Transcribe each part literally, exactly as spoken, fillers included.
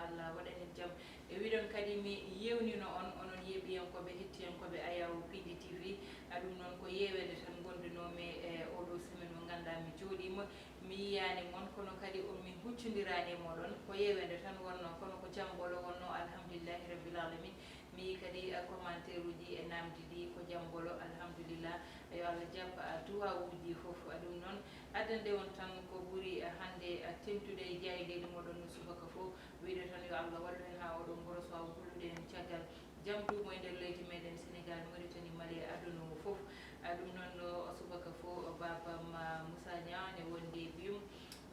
Allah waɗan en jam. E wiɗon kadi mi yewnino on, onon yeeɓiyankooɓe, hettiyankooɓe Ayaw P D T V. A ɗum noon ko yeewende tan ngondunomi e oɗo semaine mo ngannduɗaa mi jooɗiima, mi yiyaani mon, kono kadi on mi huccondiraani e moɗon. Ko yeewende tan wonno, kono ko jam ɓolo wonno, alhamdulillahi rabbil alamin. Mi yii kadi, eh, commentaire uji e namdi ɗi ko jam ɓolo, alhamdulillah. Yo Allah jaɓ, eh, duwawuuji fof. Eh, ɗum noon, addande on tan ko ɓuri, eh, hannde, eh, teeŋtude e jaayndeeji moɗon no subaka fof. Wiyde tan yo Allah wallu en haa oɗo mboroso o gollude en caggal jam duumo e nder leydi meɗen Sénégal, Mauritanie, Mali e aduna o fof. Ah, ɗum noon no subaka fof, Baba Ma-, Moussa Niang ne wondi e ɓiyum,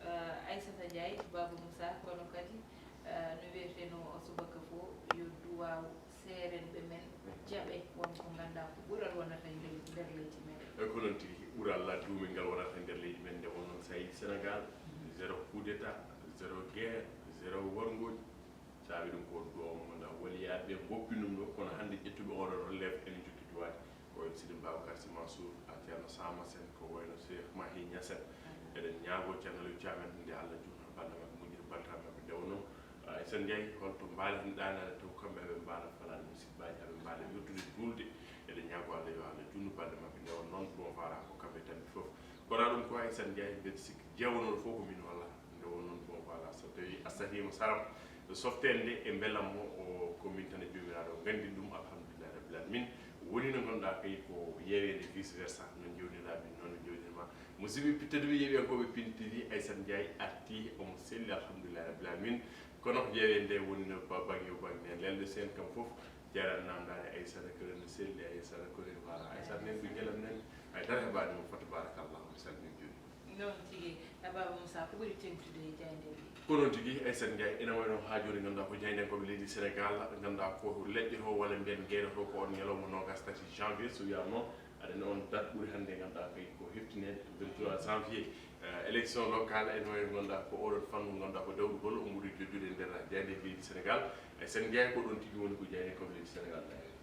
eh, Aissata Ndiaye, Baba Moussa, kono kadi, eh, no wiyeteno o subaka fof, yo duwaaw seerenɓe men jaɓe won ko ngannduɗaa ko ɓural wonata e nder, nder leydi meɗen. E ko noon tigi, ɓural duumingal wonata e nder leydi men nde won noon so a yii Sénégal, zéro coup d'état, zéro guerre, zéro warngooji. Saabi ɗum ko duwaw mo ngannduɗaa waliyaaɓe ɓe ngoppi ɗum ɗo, kono hannde ƴettuɓe oɗo relève ene njokki duwaade. Ko wayi no Sidi Babacar Sy Mansour, a Ceerno Sama Sen, ko wayi no Cheikh Mahi Niass en. Eɗen ñaagoo Ceerno Aliou Thiam en nde Allah juutno balɗe maɓɓe, moƴƴina balɗe maɓɓe nde wonno. Ah, Aissata Ndiaye, holto mbaali heen ɗaanaade taw kamɓe aɓe mbaala falaade musibbaaji, aɓe mbaala yottude juulde. Eɗen ñaagoo Allah yo Allah juutnu balɗe maɓɓe nde wonno noon, bon, voilà, ko kamɓe tampi fof. Kono ɗum ko Aissata Ndiaye, mbeɗa sikki jeewanooɗo fof ko min walla. Nde won noon, bon, voilà, so tawii a sariima saram, softeende e mbelam mo, o, ko min tan e Joomiraaɗo nganndi ɗum, alhamdulillahi rabbil alamin. Woni no ngannduɗaa kay ko yeeweende vice versa, no njewnirɗaa min noon, no njewnirma. Musidɓe pittadɓe yeeɓiyankooɓe Pindi T V, Aissata Ndiaye artii, omo selli, alhamdulillahi rabbil alamin. Kono ko yeeweende woni no ba-, baŋ yo baŋ ne, lelɗo seen kam fof, jaran namdaade Aissata kala no selli, Aissata kala no, voilà, Aissata nen ɗum gelam nen, hay dara heɓaani mo, fa tabarakallah, mi salmini juuri. Noon tigi, eh, Baba Moussa, ko ɓuri teeŋtude e jaayndeeji ɗi? Ko noon tigi, Aissata Ndiaye, ene wayno haa jooni ngannduɗaa ko jaayndenkooɓe leydi Sénégal, ngannduɗaa ko leƴƴoto walla mbiyen ngeynoto ko on ñalawma noogaas tati janvier, so wiyaama noon, aɗa anndi on date ɓuri hannde ngannduɗaa kay ko heftineede, vingt-trois janvier. Eh, élection locale, ene wayno ngannduɗaa ko oɗon fannu ngannduɗaa ko dawrugol, omo ɓuri jojjude e nder jaayndeeji leydi Sénégal. Aissata Ndiaye, ko ɗoon tigi woni ko jaayndenkooɓe leydi Sénégal.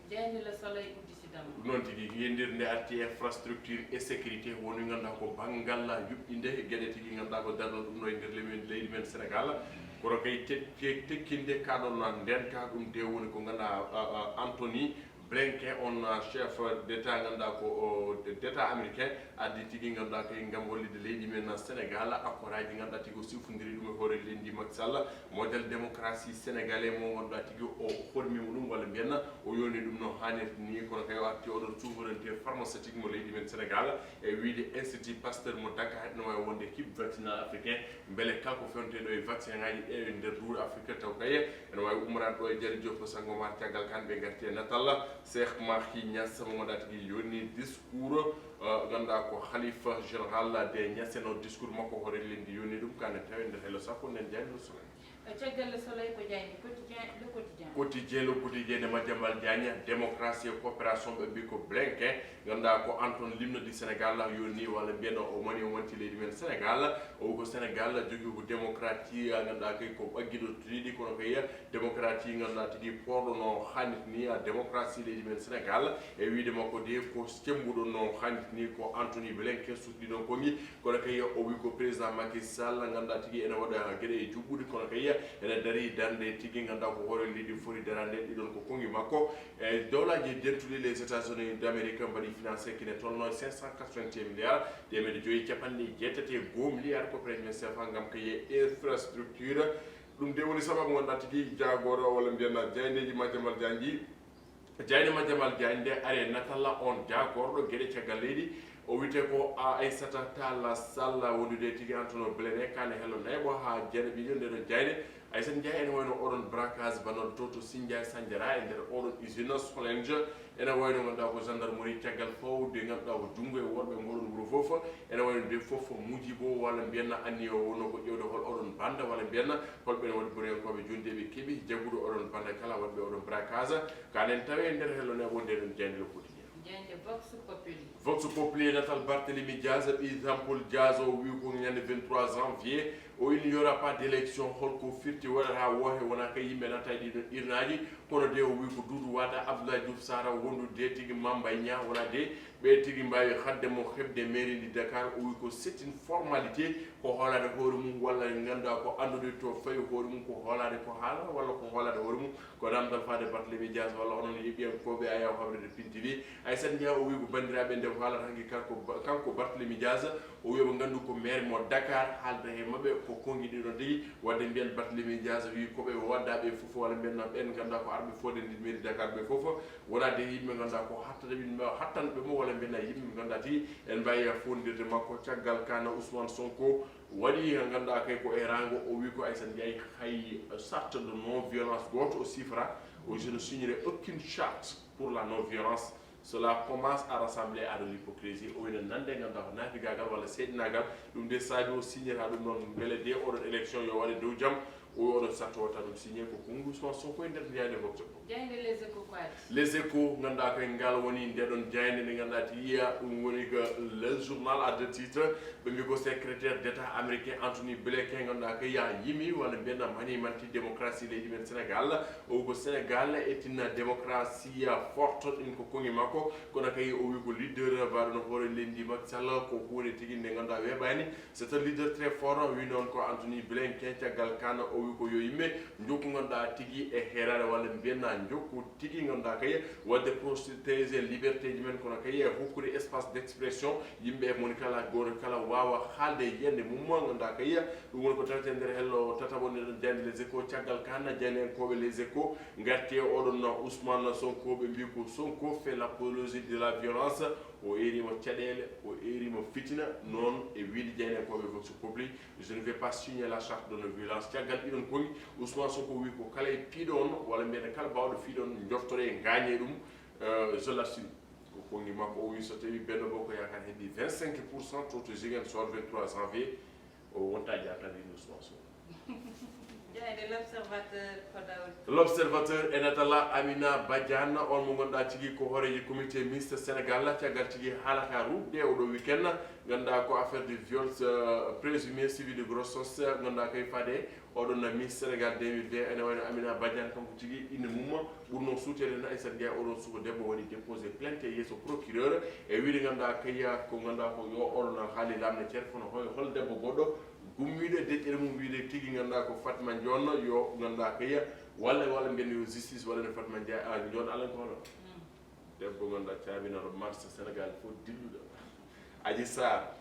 Jaaynde Le Soleil udditi dammuɗe. Noon tigi, ngenndirde arti e infrastructure et sécurité woni ngannduɗaa ko banngal yuɓɓinde geɗe tigi ngannduɗaa ko darnoo ɗum ɗo e nder leydi men, leydi men Sénégal. Kono kay te-, te-, tekkinde ka ɗon ndenka ɗum de woni ko ngannduɗaa, a, a, Anthony Blinken, on, a, chef d'État ngannduɗaa ko o, d'État américain, addi tigi ngannduɗaa kay ngam wallitde leydi men Sénégal, accord aji ngannduɗaa tigi o sifondiri ɗum e hoore leydi Macky Sall. Modèle démocratie sénégalais mo ngannduɗaa tigi o hormiima ɗum, walla mbiyen o yoni ɗum no haanirta ni, kono kay o arti oɗon souveraineté pharmaceutique mo leydi men Sénégal, e wiyde Institut Pasteur mo Dakar, no waawi wonde équipe vaccinal africain, mbele kala ko fewnetee ɗo e vaccin ngaji ɗe e nder duuɗe Afrique taw kay ene waawi ummoraade ɗo e Jali Diop Sangomar. Caggal kan ɓe ngarti e natal Cheikh Mahi Niass mo ngannduɗaa tigi yoni discours, eh, ngannduɗaa ko Khalifa Général des Niassène, o discours makko hoore leydi yoni ɗum, kanen tawi e nder hello sappo nden jaaynde Le Soleil. Caggal Le Soleil ko jaaynde Quotidien, Le Quotidien. Quotidien, Le Quotidien nde Madiambal Diagne, démocratie et coopération ɓe mbi ko Blinken, ngannduɗaa ko Anton Limno di Sénégal yoni walla mbiyen o mani o manti leydi men Sénégal, o wi ko Sénégal jogii ko démocratie, ngannduɗaa kay ko ɓaggiɗo tiriɗi kono kay démocratie ngannduɗaa tigi poorɗo no haanirta ni, a démocratie leydi men Sénégal, e wiyde makko de ko cemmbuɗo no haanirta ni ko Anthony Blinken sukli ɗon konngi. Kono kay o wi ko président Macky Sall ngannduɗaa tigi ene waɗa geɗe e juɓɓude, kono kay ene darii darnde tigi ngannduɗaa ko hoore leydi foti daraade ɗiɗon ko konngi makko. E dowlaaji dentuɗi les États-Unis d'Amérique mbaɗi financé kine tolno cinq cent quatre-vingt-un milliards, teemedde joyi capanɗe jeetati e goo milliards ko prix men sefa ngam kay infrastructure. Ɗum de woni sababu ngannduɗaa tigi jaagooro walla mbiyen jaayneeji Madiambal Diagne. Jaaynde Madiambal Diagne nde ari e natal on jaagorɗo geɗe caggal leydi. O wiyetee ko Aissata Tall Sall wondude tigi Antonio Blinken, kaane hello nayɓo haa jeeɗaɓiijo nde ɗon jaaynde. Aissata Ndiaye ene wayno oɗon braquage bannooɗo to, to Sindiaye Sandiara e nder oɗon usine Solenges. Ene wayno ngannduɗaa ko gendarmerie caggal fawde ngannduɗaa ko junngo e worɓe ngoɗon wuro fof. Ene wayno nde fof mujibo walla mbiyen anniyo wonno ko ƴeewde hol oɗon banda walla mbiyen holɓe ne waɗi boriyankooɓe jooni de ɓe keɓi jaggude oɗon banda kala waɗɓe oɗon braquage. Kanen tawi e nder hello nayɓo nde ɗon jaaynde Le Quotidien. Jaaynde Vox Populi. Vox Populi e natal Barthélémy Dias, ɓii Jean Paul Dias o wi ko ñande vingt-trois janvier O il n'y aura pas d'élection, holko firti waɗata woote, wona kay yimɓe natta e ɗiɗon urnaaji. Kono de o wi ko Doudou Wade, Abdoulaye Diouf Sarr, wondu de tigi Mame Mbaye Niang, wona de ɓe tigi mbawi hadde mo heɓde mairie ndi Dakar. O wi ko c'est une formalité, ko hoolade hoore mum walla ganduɗa ko andude to fawi hoore mum, ko hoolade ko haala walla ko hoolade hoore mum. Ko namdal faade Barthélémy Dias walla onon yeeɓiyankoɓe Ayaw Habrede Pin T V. Aissata Ndiaye o wi ko bandiraɓe nde o haalata hanki kanko, kanko Barthélémy Dias, o wi omo gandu ko maire mo Dakar, haalda he maɓɓe ko kongi ɗiɗon tigi. Wadde mbiyen Barthélémy Dias wi koɓe waddaɓe fof walla mbiyen ɓen ganduɗa ko arɓe foof nde mairie Dakar ɓe fof wonade yimɓe ganduɗa ko hattata ɓe, hattanɓe mo walla mbiyen yimɓe ganduɗa tigi en mbawi fondirde makko. Caggal kana Ousmane Sonko waɗi, ganduɗa kay ko e rango, o wi ko Aissata Ndiaye hay charte de non violence goto o sifra. O wi je ne signerai aucune charte pour la non violence. Cela commence à ressembler à de l'hypocrisie. O wi ne nande ganduɗa ko naafigagal walla seeɗinagal. Ɗum de saabi o signata ɗum noon, beele de oɗon élection yo waɗe dow jaam. O wi oɗon satto watta ɗum signé, ko kongu Ousmane Sonko e nder jayde vokto. Jayde Les Échos ko adi. Les Échos ganduɗa koye ngal woni nde ɗon jayde nde ganduɗa ti yiya ɗum woni ko le journal à deux titres. Ɓe mbi ko secrétaire d'état américain Anthony Blinken ganduɗa ko ya yimi walla mbiyen manimanti démocratie leydi men Sénégal. O wi ko Sénégal est une démocratie forte, ɗin ko kongi makko. Kono kay o wi ko leader baɗo no hoore leydi Macky Sall ko hunde tigi nde ganduɗa weɓani. C'est un leader très fort, wi noon ko Anthony Blinken. Caggal kana o wi ko yo yimɓe jokku ganduɗa tigi e heerare walla mbiyen na jokku tigi ganduɗa kay wadde protéger liberté ji men, kono kay hokkude espace d'expression yimɓe e moni kala goto kala wawa haalde e yiyande mum mo ganduɗa kay. Ɗum woni ko tawete nder hello tataɓo nde ɗon jayde Les Échos. Caggal kana jayniyankoɓe Les Échos garti e oɗon Ousmane Sonko, ɓe mbi ko Sonko fait l'apologie de la violence. O erima caɗele, o erima fitina, noon e wiide jayniyankoɓe Vox Populi. Je ne vais pas signer la charte de non violence. Caggal ɗiɗon kongi Ousmane Sonko wi ko kala e piiɗo on walla mbiyen kala bawɗo fiiɗo on joftore e gagne ɗum. Euh, je l'assume. Ko kongi makko o wi so tawi Benno Bokk Yaakaar heɓi vingt-cinq pour cent to to Ziguinchor vingt-trois janvier, o wonta jaatande Ousmane Sonko. Jayde L'Observateur ko dawri. L'Observateur e natala Amina Badiane, on mo ganduɗa tigi ko hoorejo comité mixte Sénégal, caggal tigi haalata ruɗde oɗo weekend, ganduɗa ko affaire de viol, euh, présumé suivi de grossesse, ganduɗa kay faade oɗon na Miss Sénégal deux mille vingt, ene wayno Amina Badiane kanko tigi inde mum ɓurno suutede na Aissata Ndiaye. Oɗon suko debbo waɗi déposé plainte e yeeso procureur e wiide ganduɗa kay ko ganduɗa ko yo oɗon na haali lamde ceer kono hoy hol debbo goɗɗo gummiiɗo e deƴƴere mum wiide tigi ganduɗa ko Fatma Ndion yo ganduɗa kay walla walla mbiyen yo justice walla no Fatma Ndiaye a Ndion alan ko hono. Debbo ganduɗa caabinaro marché Sénégal fof dilluɗo. Adji Sarr,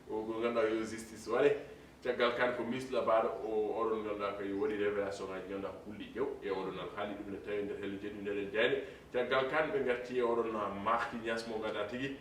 o ko ganduɗa yo justice waɗe. Caggal kan ko Miss Labaɗo o oɗon ganduɗa kay waɗi révélation ngaji ganduɗa ko kulɗi jaw e oɗon alhaali ɗum ne tawi nder hello jeɗɗi nder en jayde. Caggal kan ɓe garti e oɗon Marquinhos mo ganduɗa tigi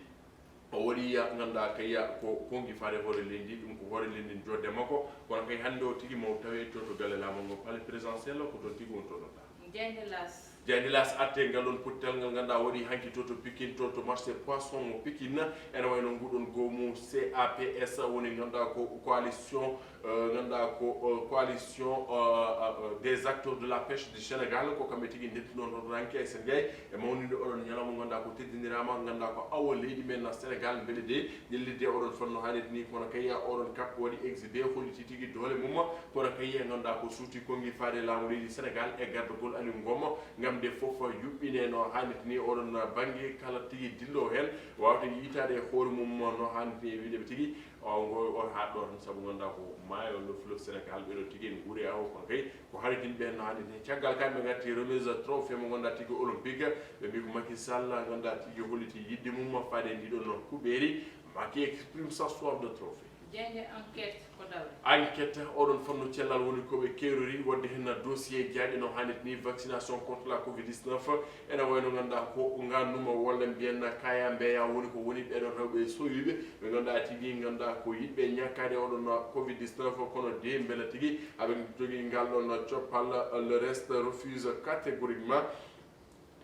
o waɗi ya ganduɗa kay ya ko kongi faade hoore leydi, ɗum ko hoore leydi jodde makko. Kono kay hande o tigi mo tawi to to galle laamu ngo palais présidentiel ko toon tigi on toɗonta. Jayde L'As. Jayde L'As atte ngal on pottal ngal ganduɗa waɗi hanki to to Pikine to to marché poisson mo Pikine. Ene wayno nguɗon goomu C A P S woni ganduɗa ko coalition, euh, ganduɗa ko, euh, coalition, euh, euh, des acteurs de la pêche du Sénégal, ko kamɓe tigi ndettuɗon toon ranke e Sénégal e mawninde oɗon ñalawma ganduɗa ko teddindirama ganduɗa ko awo leydi men na Sénégal. Beele de ƴellirde oɗon fannu haalirde ni kono kay oɗon kap waɗi exhibé holliti tigi doole mum. Kono kay e ganduɗa ko suuti kongi faade laamu leydi Sénégal e gardagol Aliou Ngom ngam de fof yuɓɓine no haalirde ni oɗon bangge kala tigi dillo hen wawde yitade e hoore mum no haalirde ni e wiɗeɓe tigi o ngo on haɗɗo tan saabu ganduɗa ko maayo lo fleuve Sénégal ɓeɗo tigi en guure awo kono kay ko haalirde ɓen no haalirde ni caggal kan ɓe gatti remise trophée mo ganduɗa tigi olympique ɓe mbi ko Macky Sall ganduɗa tigi holliti yidde mum faade e ndiɗon no kuɓeeri. Macky exprime sa soif de trophée. Jeyde enquête ko dawri. Enquête oɗon fannu cellal woni koɓe keerori wadde hen dossier jaaɗi no hannit ni vaccination contre la covid dix-neuf. Ene wayno ganduɗa ko gannuma walla mbiyen kaya mbeya woni ko woni ɓeɗon rewɓe sowiɓe ɓe ganduɗa tigi ganduɗa ko yiɗɓe ñakkade oɗon covid dix-neuf kono de mbela tigi aɓe jogui ngal ɗon coppal. Le reste refuse catégoriquement.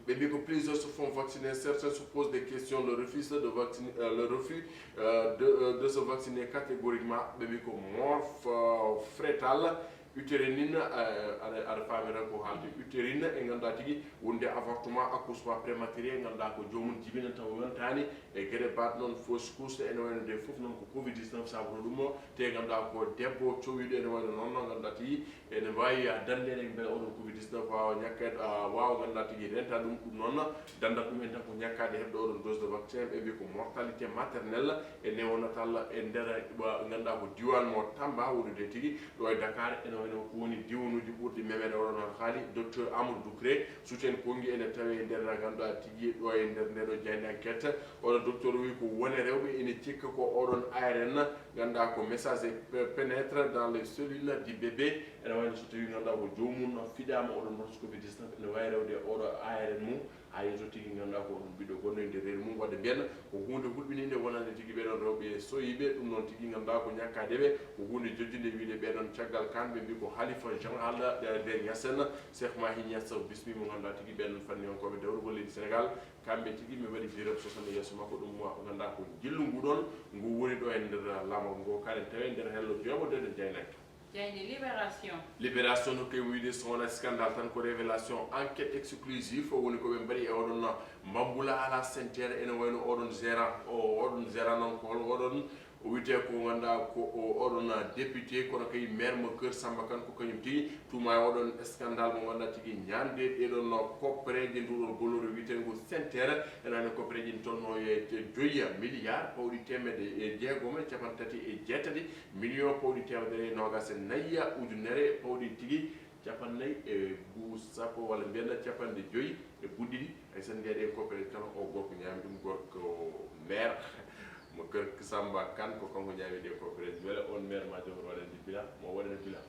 Ɓe mbi ko plusieurs se font vacciner, certains se posent des questions, le refus de vacciner, euh, le refus, euh, de, euh, de se vacciner catégoriquement. Ɓe mbi ko mort f-, fretal. Uterine, eh, aɗa aɗa faamira ko haalde uterine, e ngannduɗaa tigi wonde avortement, accouchement prématuré, ngannduɗaa ko joomum jibina taw yontaani, e geɗe baɗ noon fausse couche, ene wayno nde fof noon ko covid dix-neuf sababu ɗum o, te ngannduɗaa ko debbo cowiɗo ene wayno noon, no ngannduɗaa tigi ene waawi danndeede mbele oɗon covid dix-neuf waawa ñakkeede, ah, waawa ngannduɗaa tigi renta ɗum, ɗum noon danndat ɗum en tan ko ñakkaade heɓde oɗon dose de vaccin, ɓe mbi ko mortalité maternelle e néonatale e nder, wa-, ngannduɗaa ko diiwaan mo Tamba wondude tigi ɗo e Dakar, ene wayno ko woni diiwanuuji ɓurɗi memeede oɗon haalde. Docteur Amadou Doucouré, Soutien Konngi ene tawee e nder, ngannduɗaa tigi ɗo e nder ndee ɗo jaaynde enquête. Oɗo docteur wi ko wone rewɓe ene cikka ko oɗon A R N, ngannduɗaa ko message pe-, pénètre dans les cellules du bébé. Ene wayno so tawii ngannduɗaa ko joomum fiɗaama oɗon virus covid dix-neuf, ene waawi rewde oɗo A R N mum, haa yeeso tigi ngannduɗaa ko oɗon ɓiɗɗo gonɗo e nder reedu mum. Waɗde mbiyen ko huunde hulɓiniinde wonande tigi ɓee ɗoon rewɓe soyiiɓe, ɗum noon tigi ngannduɗaa ko ñakkaade ɓe, ko huunde jojjunde wiyde ɓee ɗoon caggal kaan, ɓe mbi ko Halifa Général des Niassène, Cheikh Mahi Niass bismii mo ngannduɗaa tigi ɓeen fanniyankooɓe dawrugol leydi Sénégal. Kamɓe tigi mi waɗi birab sosan e yeeso makko, ɗum mo ngannduɗaa ko njillu ngu ɗoon ngu woni ɗo e nder laamorgo ngo, kaɗen tawi e nder hello joɓoɗen jaynaaki. Jayde Libération. Libération no kay wiyde so wonaa scandale tan ko révélation, enquête exclusive woni ko ɓe mbaɗi e oɗon Bamboula à la Sentere, ene wayno oɗon gérant, o oɗon gérant noon ko hol oɗon o wiyetee ko ngannduɗaa ko o oɗon député, kono kay maire mo Kër Samba Kane ko kañum tigi tuuma e oɗon scandale mo ngannduɗaa tigi ñaande ɗee ɗoon koppereeje nduɗon golloore wiyeteengo Sentere, ene wayno koppereeje ne tolno e joyi milliard pawɗi teemedde e jeegom e capanɗe tati e jeetati million pawɗi teemedere e noogaas e nayi ujunere pawɗi tigi capanɗe nayi e gu-, sappo walla mbiyen capanɗe joyi e buɗɗiɗi. Hay sen mbiya ɗen koppereeje kala o gorko ñaami ɗum, gorko maire mo Kër Samba Kane ko kanko ñaami ɗe koppereeje. Mbele on maire ma joom waɗande bilan, mo waɗande bilan?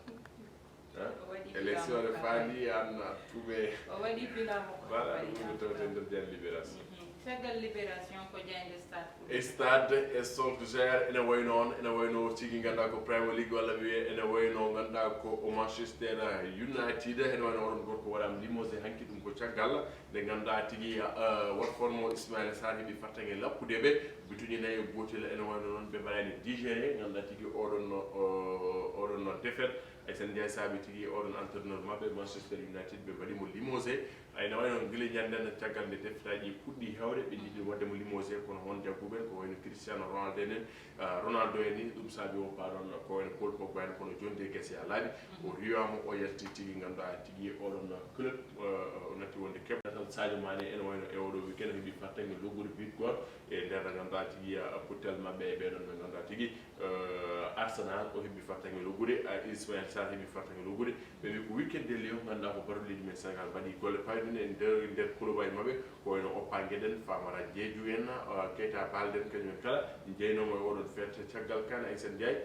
Hein? O waɗi bilan. Élection mo ne faandi an tuume. O waɗi bilan mo ko. Voilà, ɗum woni tawde nder jaan Libération. Mhm. Caggal Libération ko jaaynde Stade. E Stade e Solskjaer ene wayi noon, ene wayno tigi ngannduɗaa ko Premier League walla wiye ene wayno ngannduɗaa ko o Manchester United, ene wayno oɗon gorko waɗaama limogé hanki, ɗum ko caggal nde ngannduɗaa tigi, eh, Watford mo Ismaïla Sarr heɓi fartaŋŋe lappude ɓe, bituji nayi e gootel, ene wayno noon ɓe mbaɗaani digéré ngannduɗaa tigi oɗon, eh, oɗon défaite. Ay sen njaay saabi tigi oɗon entraîneur maɓɓe Manchester United ɓe mbaɗi mo limogé. Ay, ene wayno gila ñande nde caggal nde defetaaji puɗɗi heewde, ɓe njiɗi waɗde mo limogé, kono hono jagguɓe ko wayno Cristiano Ronaldo en, ah, Ronaldo en ni, ɗum saabi woppa ɗon ko wayno Paul Pogba en, kono jooni de gasi a laaɓi. O riiwaama, o yalti tigi ngannduɗaa tigi oɗon club, ah, o natti wonde keɓ. Tan Sadio Mané ene wayno e oɗo weekend heɓi fartaŋŋe loggude but goto e nder ngannduɗaa tigi, ah, puttel maɓɓe e ɓeɗon ɓe ngannduɗaa tigi. Eh, Arsenal o heɓi fartaŋŋe loggude, eh, Ismaïla Sarr heɓi fartaŋŋe loggude. Ɓe mbi ko weekend de Lion, ngannduɗaa ko baɗɗo leydi men Sénégal mbaɗi golle payɗune e nder, nder club aji maɓɓe, ko wayno Oppa Guédé en, Famara Diédhiou en, eh, Keita Baldé en, kañum en kala njeynooma e oɗon fête. Caggal kaan, Aissata Ndiaye,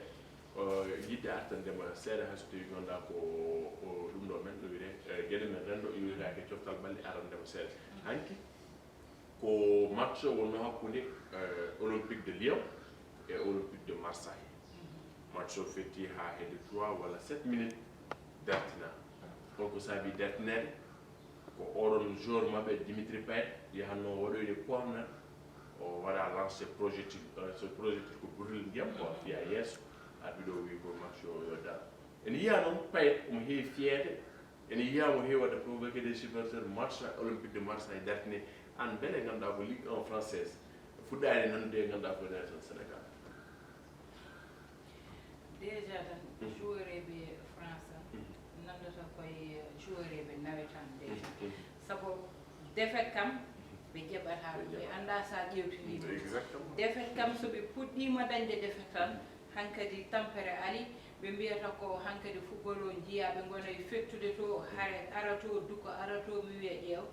eh, yiɗde artande ma seeɗa, hay so tawii ngannduɗaa ko, o, ɗum ɗo men, no wiyetee, eh, geɗe men renndo, yowitaake coftal ɓalli, arande ma seeɗa. Hanki, ko match wonnoo hakkunde, eh, Olympique de Lyon e Olympique de Marseille. Match o fetti haa hedde trois walla sept minutes dartina. Holko saabi dartineede? Ko oɗon joueur maɓɓe Dimitri Payet yahanno waɗoyde corner, o waɗa lancé projectile, eh, so projectile ko butel ndiyam ko fiya yeeso, arbitre o wi ko match o yo dar. Ene yiya noon Payet omo heewi fiyede, ene yiya mo heewi wadde provoqué des supporters Marseille, Olympique de Marseille dartine. An mbele ngannduɗaa ko Ligue un française fuɗɗaani nan de ngannduɗaa ko Nelson Sénégal? Déjà tan, mhm, joueur eɓe France, mhm, nanndata koye joueur eɓe nawetaan déjà. Mhm, mhm. Sabu défaite kam, mhm, ɓe jaɓataa ɗum, ɓe anndaa so a ƴeewtiniima. Exactement. Défaite kam, so ɓe puɗɗiima dañde défaite tan, hankadi tampere ali, ɓe mbiyata ko hankadi football o njiyaa, ɓe ngona e fettude to, hare ara to, duko ara to, mi wiya ƴeew,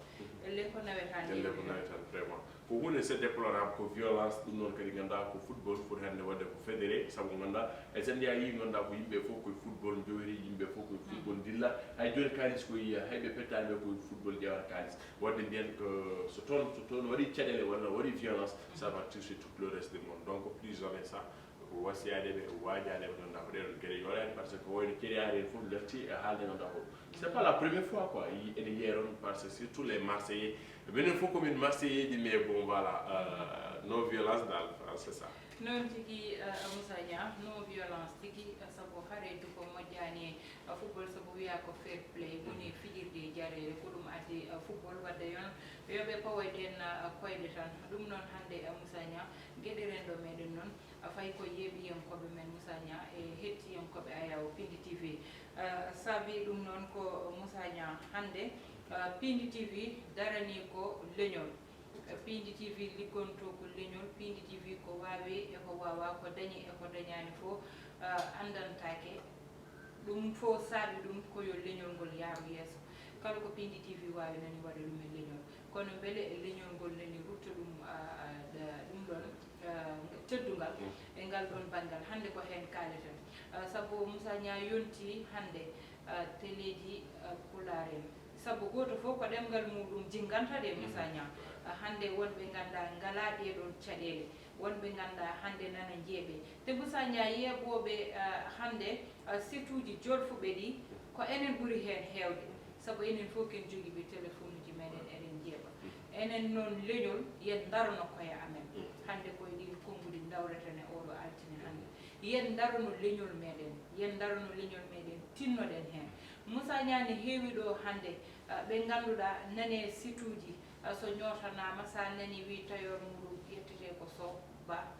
elle ko nawetaan. Elle ko nawetaan, vraiment. Ko huunde c'est déplorable, ko violence, ɗum noon kadi ngannduɗaa ko football foti hannde waɗde ko fédéré, sabu ngannduɗaa, hay so njiyaa yii ngannduɗaa ko yimɓe fof koye football njowiri, yimɓe fof koye football ndilla, hay jooni kaalis ko yiya, hay ɓe pettaani ɓe koye football ƴeewata kaalis. Waɗde mbiyen ko so toon, so toon waɗi caɗeele walla waɗi violence, ça va toucher tout le reste du monde. Donc plus jamais ça, ko wasiyaade ɓe, waajaade ɓe, ngannduɗaa ko ɗee ɗoon geɗe yooɗaani, par ce que wayno ceriyaare en fof ngarti e haalde ngannduɗaa ko. C'est pas la première fois quoi, yi-, ene yiyee ɗoon, par ce que surtout les Marseillais. Minen fof ko min Marseillais ji, mais bon, voilà, euh, non violence dans le France, c'est ça. Noon tigi, eh, Moussa Niang, non violence tigi, eh, sabu hareejo ko moƴƴaani, eh, football, sabu wiyaa ko fair play, woni fijirde e jareere, ko ɗum addi, eh, football. Wadde yon yo ɓe pawoy ɗeen, eh, koyɗe tan. Ɗum noon hannde, eh, Moussa Niang, geɗe renndo meɗen noon, eh, fayi ko yeeɓiyankooɓe men Moussa Niang e hettiyankooɓe Ayaw Pindi T V. Eh, saabi ɗum noon ko Moussa Niang hannde, eh, Pindi T V daranii ko leñol. Pindi T V liggonto ko leñol, Pindi T V ko waawi e ko waawaa, ko dañi e ko dañaani fof, ah, anndantaake. Ɗum fof saabi ɗum ko yo leñol ngol yaaru yeeso. Kala ko Pindi T V waawi nani waɗa ɗum e leñol. Kono mbele e leñol ngol nani rutta ɗum, ah, ah, da-, ɗum ɗon, ah, teddungal e ngal ɗon banngal. Hannde ko heen kaaleten. Ah, sabu Moussa Niang yonti hannde, ah, teleeji, ah, Pulaar en. Sabu gooto fof ko ɗemngal muɗum jinnganta de, Moussa Niang. Ah, hannde wonɓe nganndaa ngalaa ɗee ɗoon caɗeele, wonɓe nganndaa hannde nana njeeɓee. Te Moussa Niang yeeɓooɓe, ah, hannde, ah, site uji jolfuɓe ɗi, ko enen ɓuri heen heewde. Sabu enen fof ken jogiiɓe telefonuuji meɗen, eɗen njeeɓa. Enen noon leñol, yen ndarono koye amen. Hannde koye ɗiin konnguɗi ndawreten e ooɗo altine hannde. Yen ndarono leñol meɗen, yen ndarono leñol meɗen, tinnoɗen heen. Moussa Niang ne heewi ɗo hannde, ah, ɓe ngannduɗaa nane site uji, ah, so ñootanaama, so a nani wi tailleur muɗum ƴettete ko Sow, Ba,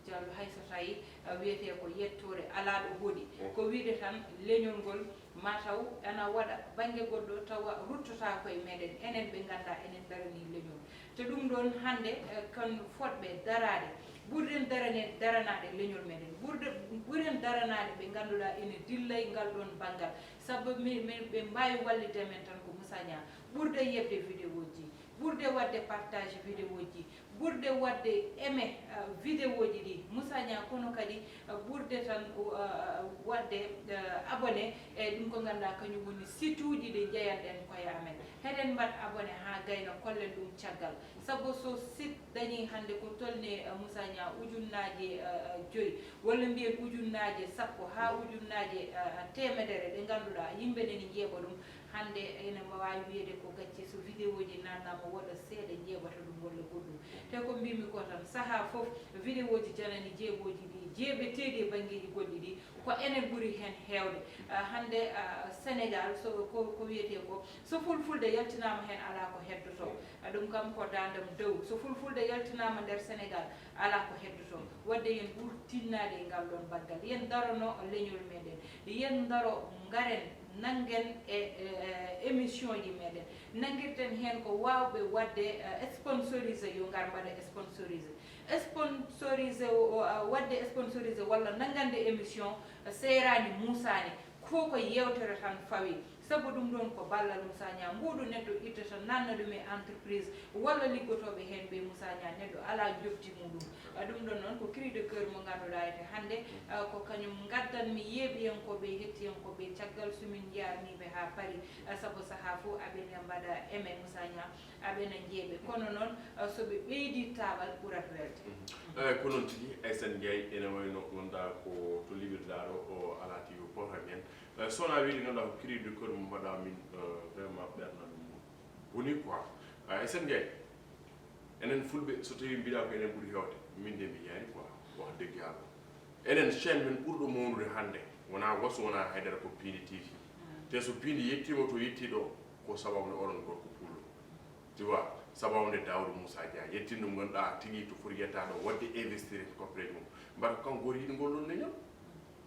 Diallo, hay so tawi, ah, wiyetee ko yettoore alaa ɗo hoɗi. Ko wiide tan leñol ngol mataw ana waɗa bannge goɗɗo tawa ruttotaako e meɗen, enen ɓe nganndaa enen daranii leñol. Te ɗum ɗoon hannde, eh, kon fotɓe daraade, ɓurɗen darane-, daranaade leñol meɗen, ɓurɗe-, ɓuren daranaade ɓe ngannduɗaa ene dillay ngal ɗoon banngal. Sabu mi-, mi-, ɓe mbaawi wallitde men tan ko Moussa Niang, ɓurde yeɓde vidéo ji, ɓurde waɗde partage vidéo ji, ɓurde waɗde aimé, eh, vidéo ji ɗi Moussa Niang, kono kadi, eh, ɓurde tan, eh, waɗde, eh, abonné e ɗum ko ngannduɗaa kañum woni site uji ɗi njeyanɗen koye amen. Heɗen mbaɗ abonné haa gayna, kollen ɗum caggal. Sabu so site dañii hannde ko tolni, eh, Moussa Niang ujunnaaje, eh, joyi, walla mbiyen ujunnaaje sappo haa ujunnaaje, eh, teemedere ɗe ngannduɗaa yimɓe nani njeeɓa ɗum, hannde ene waawi wiyeede ko gacce so vidéo ji naatnaama woɗa seeɗa njeeɓata ɗum walla goɗɗum. Te ko mbimi ko tan, sahaa fof vidéo ji janani jeeɓooji ɗi, jeeɓeteeɗi e banngeeji goɗɗi ɗi, ko enen ɓuri heen heewde. Ah, hannde, ah, Sénégal, so ko, ko wiyetee ko, so fulfulde yaltinaama heen, alaa ko heddotoo. Ah, ɗum kam ko daandam dow. So fulfulde yaltinaama nder Sénégal, alaa ko heddotoo. Wadde yen ɓur tinnaade e ngal ɗoon baggal. Yen darono leñol meɗen. Yen daro ngaren nanngen e, e, e émission ji meɗen. Nanngirten heen ko waawɓe waɗde, eh, sponsorisé, yo ngar mbaɗa sponsorisé. Sponsorisé o, o, a, waɗde sponsorisé walla nanngande émission, eh, seeraani, muusaani. Fof ko yeewtere tan fawi. Sabu ɗum ɗoon ko ballal Moussa Niang. Mbuuɗu neɗɗo ittata, naatna ɗum e entreprise walla liggotooɓe heen ɓe Moussa Niang, neɗɗo alaa njoɓdi muɗum. Ah, ɗum ɗoon noon ko cri de cœur mo ngannduɗaa ete hannde, ah, ko kañum ngaddanmi yeeɓiyankooɓe, hettiyankooɓe caggal so min njaarniiɓe haa Paris. Ah, sabu sahaa fof aɓe ne mbaɗa aimé Moussa Niang, aɓe ne njeeɓe. Kono noon, ah, so ɓe ɓeydii taaɓal ɓurat welde. Mhm. Eh, ko noon tigi, Aissata Ndiaye, ene wayno wonda ko to liɓirɗaa ɗo, o alaa tigi o porham en. Eh, so wonaa wiide ngannduɗaa ko cri de cœur mo mbaɗa min, eh, vraiment ɓernam mum boni quoi. Eh, Aissata Ndiaye, enen fulɓe so tawi mbiɗa ko enen ɓuri hewde, min de mi yaari quoi, wax dëgg Yàlla. Enen chaîne men ɓurɗo mawnude hannde, wonaa Wasu, wonaa haydara, ko Pindi T V. Te so Pindi yettiima to yetti ɗo, ko sababu nde oɗon gorko pullo. Tu vois, sababu nde Daouda Moussa Dia yettin ɗum ngannduɗaa tigi to foti yetta ɗo, waɗde investir e coppite mum. Mbaɗa ko kanko gooto yiɗi ngol ɗon leñol.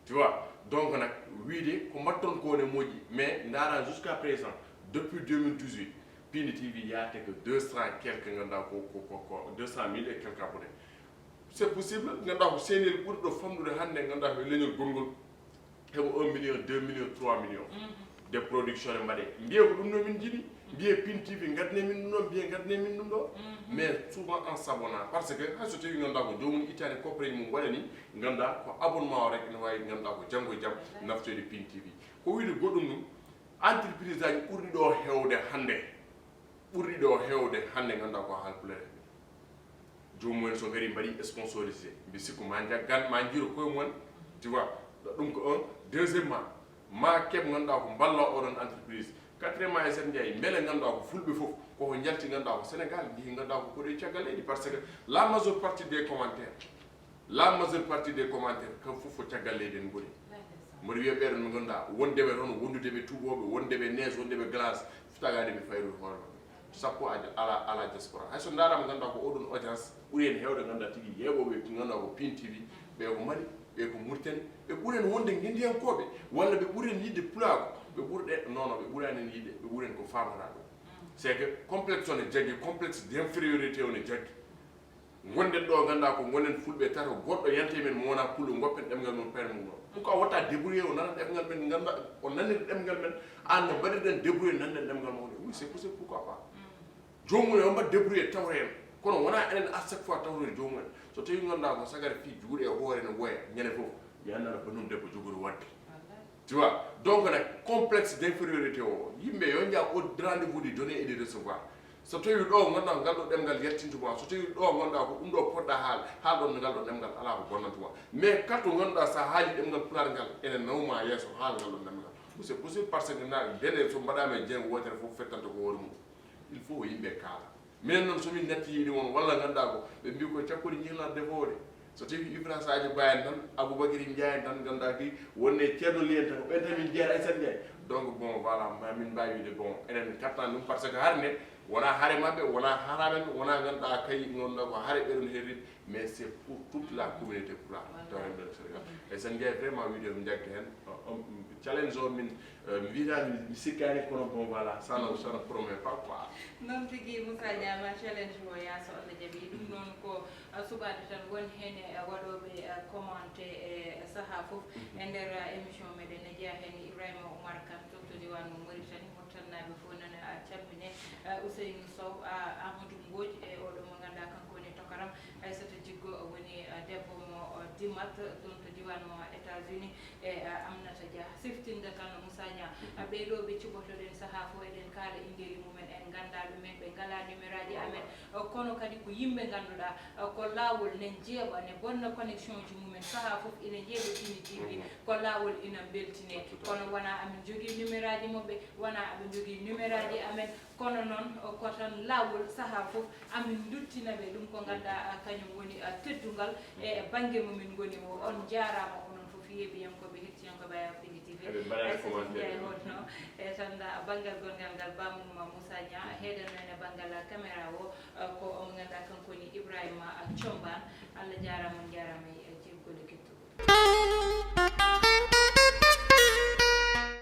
Tu vois, donc nag, wiide ko mbatton ko ne moƴƴi, mais ndaara jusqu'à présent, depuis deux mille dix-huit, Pindi T V yaate ko deux cents et quelques, ngannduɗaa ko, ko, ko, ko deux cent mille et quelques abonnés. C'est possible, ngannduɗaa ko chaîne ɓurɗo famɗude hannde, ngannduɗaa ko leñol gonngol heɓa un million, deux millions, trois millions. Mhm. De production ne mbaɗe. Mbiye ko ɗum ɗo min njiɗi. Mbiye Pindi T V, ngadne min ɗum ɗo, mbiye ngadne min ɗum ɗo. Mhm. Mais souvent en s'abonnant, parce que hay so tawi ngannduɗaa ko joomum ittani coppite mum waɗani, ngannduɗaa ko abonnement o rek ene waawi, ngannduɗaa ko janngo e jam naftoyde Pindi T V. Ko wiide goɗɗum ɗum, entreprise aji ɓurɗi ɗo hewde hannde, ɓurɗi ɗo hewde hannde, ngannduɗaa ko haalpulaar en. Joomum en so ngari mbaɗi sponsorisé, mbi sikku ma njaggan, ma njiro koye mum en, tu vois, ɗum ko un. Deuxièmement, ma keɓ ngannduɗaa ko mballa oɗon entreprise. Quatrièmement, Aissata Ndiaye, mbele ngannduɗaa ko fulɓe fof koko njalti, ngannduɗaa ko Sénégal njehi, ngannduɗaa ko koɗo e caggal leydi, parce que la majeure partie des commentaires La majeure partie des commentaires, kam fof ko caggal leydi en ngoni. Mboɗo wiya ɓeeɗo ɓe ngannduɗaa, wonde ɓe toon, wondude ɓe tuubooɓe, wonde ɓe neige, wonde ɓe glace, tagaade ɓe fayru hoore maɓɓe. Sappo a- ala, ala diaspora. Hay so ndaaraama ngannduɗaa ko oɗon audience, ɓuri en heewde ngannduɗaa tigi yeeɓooɓe ngannduɗaa ko Pin T V, ɓe ko Mali, ɓe ko Mauritanie, ɓe ɓuri en wonde ngendiyankooɓe, walla ɓe ɓuri en yiɗde pulaagu, ɓe ɓuri ɗe, non, non, ɓe ɓurani en yiɗde, ɓe ɓuri en ko faamata ɗum. C'est que complexe on e jaggi, complexe d'infériorité on e jaggi. Ngonɗen ɗo, ngannduɗaa ko ngonɗen fulɓe tato, goɗɗo yanta e men mo wonaa pullo, ngoppen ɗemngal mum, peen mum ɗo. Pourquoi wota débrouiller o nana ɗemngal men, ngannduɗaa o nanir ɗemngal men, aan no mbaɗirɗen débrouiller nanɗen ɗemngal mon? Oui, c'est possible, pourquoi pas? Joomum en o mbaɗa débrouiller tawta en, kono wonaa enen à chaque fois tawtoyde joomum en. So tawii ngannduɗaa ko sagara fii juuɗe e hoore ene woya, ñande fof mi anndaa no banndum debbo jogori waɗde. Tu vois, donc nag complexe d'infériorité o, yimɓe yo njaha au rendez-vous des donneurs et des recevoir. So tawii ɗo ngannduɗaa ngal ɗo ɗemngal yaltintuma, so tawii ɗo ngannduɗaa ko ɗum ɗo poɗɗa haal, haal ɗon ngal ɗo ɗemngal alaa ko bonnantuma. Mais kala to ngannduɗaa so a haali ɗemngal pulaar ngal ene nawma yeeso, haal ngal ɗo ɗemngal. C'est possible, par ce que na ndene so mbaɗaama e jeyngo wootere fof fettanta ko hoore mum. Il faut yimɓe kaala. Minen noon, so min natti yiide won walla ngannduɗaa ko ɓe mbii ko cakkori ñiirla defoore. So tawii Ibra Sadio Ba en tan, Aboubacry Ndiaye en tan, ngannduɗaa ki wonde Ceerno Ly en tan, ko ɓen tan min njiyata Aissata Ndiaye. Donc bon, voilà, ma min mbaawi wiide bon, enen kattan ɗum, par ce que hare nde wonaa hare maɓɓe, wonaa hare amen, wonaa ngannduɗaa kay ngannduɗaa ko hare ɓeɗon herriɓe, mais c'est pour toute la communauté pulaar. Tawa en ɗon Sénégal. Aissata Ndiaye, vraiment, wiide mi jagga heen. Challenge o min, eh, mi wiyaani mi sikkaani, kono bon, voilà, ça ne, ça ne promet pas quoi. Noon tigi, Moussa Niama, challenge o, yaa so Allah jaɓi ɗum, noon ko, eh, suɓaade tan won heen, eh, waɗooɓe, eh, commenté, eh, sahaa fof e nder, eh, émission meɗen, ne jeyaa heen Ibrahima Oumar Kane to, to diiwaan mo Mauritanie, Mauritanie naaɓe fof nana, eh, calmine, eh, Ousseynou Sow, eh, Amadou Mbodj, e oɗo mo ngannduɗaa kanko woni tokaram, Aissata Jiggo woni, eh, debbo mo, eh, Dimat, toon to diiwaan mo États-Unis, e, eh, Aminata Dia. Siftinde tan Moussa Niang, eh, ɓee ɗo ɓe cuɓotoɗen sahaa fof eɗen kaala inndeeli mumen, en nganndaa ɗumen, ɓe ngalaa numéroji amen, eh, kono kadi ko yimɓe ngannduɗaa, eh, ko laawol ne njeeɓa, ne bonna connexion ji mumen, sahaa fof ina njeeɓa Pin T V, ko laawol ina mbeltine, kono wonaa amin njogii numéroji maɓɓe, wonaa aɓe njogii numéroji amen, kono noon, o, ko tan laawol sahaa fof amin nduttina ɓe ɗum ko ngannduɗaa, a, kañum woni, a, teddungal e bannge mo min ngoni o. On njaaraama onon fof, yeeɓiyankooɓe, hettiyankooɓe Aywa Pindi T V. Eɓe mbaɗa e Aissata commentaire. Ndiaye wonno e tan, a, banngal gonngal ngal, Bamum Moussa Niang, heedanno en e banngal, a, caméra o, a, ko omo ngannduɗaa kanko woni Ibrahima, a, Thiombane. Allah jaaraama, on njaaraama e, e jeeggol e